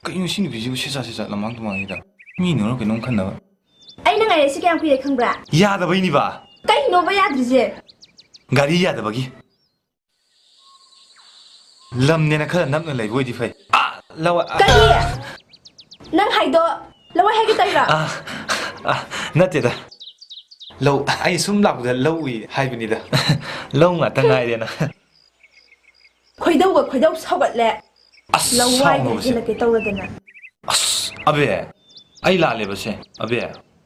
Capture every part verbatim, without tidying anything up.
ꯀꯩꯅꯣ ꯁꯤ ꯅꯨꯄꯤꯁꯤꯕꯨ ꯁꯦꯠꯆꯥ ꯁꯦꯠꯆꯥ ꯂꯝꯃꯥꯡ ꯇꯨꯃꯥꯡꯁꯤꯗ? ꯃꯤꯅꯔꯣ ꯀꯩꯅꯣꯝ ꯈꯟꯅꯕ꯫ ꯑꯩꯅ ꯉꯥꯏꯔꯤꯁꯦ ꯀꯌꯥꯝ ꯀꯨꯏꯔꯦ ꯈꯪꯕ꯭ꯔꯥ? ꯌꯥꯗꯕꯩꯅꯤꯕ꯫ ꯀꯩꯅꯣꯕ ꯌꯥꯗ꯭ꯔꯤꯁꯦ? ꯒꯥꯔꯤ ꯌꯥꯗꯕꯒꯤ꯫ ꯂꯝꯅꯦꯅ ꯈꯔ ꯅꯛꯅ ꯂꯩꯕ ꯑꯣꯏꯗꯤ ꯐꯩ꯫ ꯑꯥ, ꯂꯋꯥꯏ, ꯑꯥ꯫ ꯀꯔꯤ? ꯅꯪ ꯍꯥꯏꯗꯣ ꯂꯋꯥꯏ ꯍꯥꯏꯒꯦ ꯇꯧꯔꯤꯔꯣ? ꯑꯥ, ꯑꯥ, ꯅꯠꯇꯦꯗ꯫ ꯂꯧ, ꯑꯩ ꯁꯨꯝ ꯂꯥꯛꯄꯗ ꯂꯧ ꯎꯏ ꯍꯥꯏꯕꯅꯤꯗ꯫ ꯂꯧ ꯉꯥꯛꯇ ꯉꯥꯏꯔꯦꯅ꯫ ꯈꯣꯏꯗꯧꯒ ꯈꯣꯏꯗꯧ ꯁꯧꯒꯠꯂꯦ꯫ ꯑꯁ, ꯂꯋꯥꯏꯗ ꯁꯥꯎꯅꯨꯁꯦ꯫ ꯍꯦꯜꯂꯛꯀꯦ ꯇꯧꯔꯗꯅ꯫ ꯑꯁ, ꯑꯕꯦ, ꯑꯩ ꯂꯥꯜꯂꯦꯕꯁꯦ, ꯑꯕꯦ꯫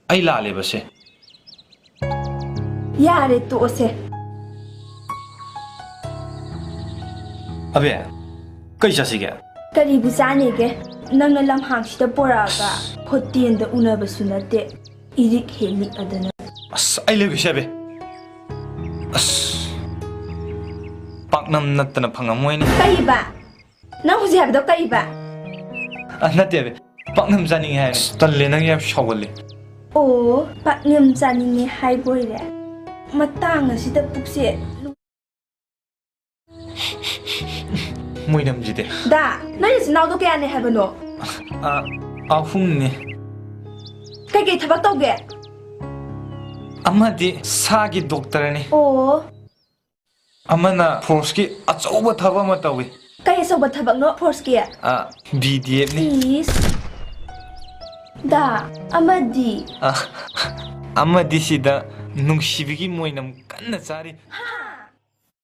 ꯑꯩ ꯂꯥꯜꯂꯦꯕꯁꯦ꯫ ꯌꯥꯔꯦ, ꯇꯣꯛꯑꯁꯦ꯫ ꯑꯕꯦ, ꯀꯩ ꯆꯥꯁꯤꯒꯦ? ꯀꯔꯤꯕꯨ ꯆꯥꯅꯤꯒꯦ? ꯅꯪꯅ ꯂꯝꯍꯥꯡꯁꯤꯗ ꯄꯣꯔꯛꯑꯒ ꯍꯣꯇꯦꯜꯗ ꯎꯅꯕꯁꯨ ꯅꯠꯇꯦ, ꯏꯔꯤꯛ ꯍꯦꯛ ꯅꯤꯛꯑꯗꯅ꯫ ꯑꯁ, ꯑꯩ ꯂꯩꯕꯤꯁꯦ, ꯑꯕꯦ꯫ ꯑꯁ, ꯄꯥꯛꯅꯝ ꯅꯠꯇꯅ ꯐꯪꯉꯝꯃꯣꯏꯅꯦ꯫ ꯀꯩꯕ? ꯅꯪ ꯍꯧꯖꯤꯛ ꯍꯥꯏꯕꯗꯣ ꯀꯩꯕ? ꯑ, ꯅꯠꯇꯦ, ꯑꯕꯦ꯫ ꯄꯥꯛꯅꯝ ꯆꯥꯅꯤꯡꯉꯦ ꯍꯥꯏꯕꯅꯦ꯫ ꯑꯁ, ꯇꯜꯂꯦ, ꯅꯪ ꯌꯥꯝ ꯁꯥꯎꯒꯜꯂꯦ꯫ ꯑꯣ, ꯄꯥꯛꯅꯝ ꯆꯥꯅꯤꯡꯉꯦ ꯍꯥꯏꯕ ꯑꯣꯏꯔꯦ꯫ ꯃꯇꯥꯡ ꯑꯁꯤꯗ ꯄꯨꯛꯁꯦ ꯃꯣꯏꯅꯝꯁꯤꯗꯤ꯫ ꯗꯥ, ꯅꯣꯏ ꯅꯆꯤꯟ ꯅꯅꯥꯎꯗꯣ ꯀꯌꯥꯅꯦ ꯍꯥꯏꯕꯅꯣ? ꯑ, ꯑꯍꯨꯝꯅꯦ꯫ ꯀꯩꯀꯩ ꯊꯕꯛ ꯇꯧꯒꯦ? ꯑꯃꯗꯤ ꯁꯥꯒꯤ ꯗꯣꯛꯇꯔꯅꯤ꯫ ꯑꯣ꯫ ꯑꯃꯅ ꯐꯣꯔꯁꯀꯤ ꯑꯆꯧꯕ ꯊꯕꯛ ꯑꯃ ꯇꯧꯏ꯫ ꯀꯩ ꯑꯆꯧꯕ ꯊꯕꯛꯅꯣ ꯐꯣꯔꯁꯀꯤ? ꯑ, ꯕꯤ ꯗꯤ ꯑꯦꯐꯅꯤ꯫ ꯏꯁ꯫ ꯗꯥ, ꯑꯃꯗꯤ? ꯑ, ꯑꯃꯗꯤ ꯁꯤꯗ ꯅꯨꯡꯁꯤꯕꯒꯤ ꯃꯣꯏꯅꯝ ꯀꯟꯅ ꯆꯥꯔꯤ꯫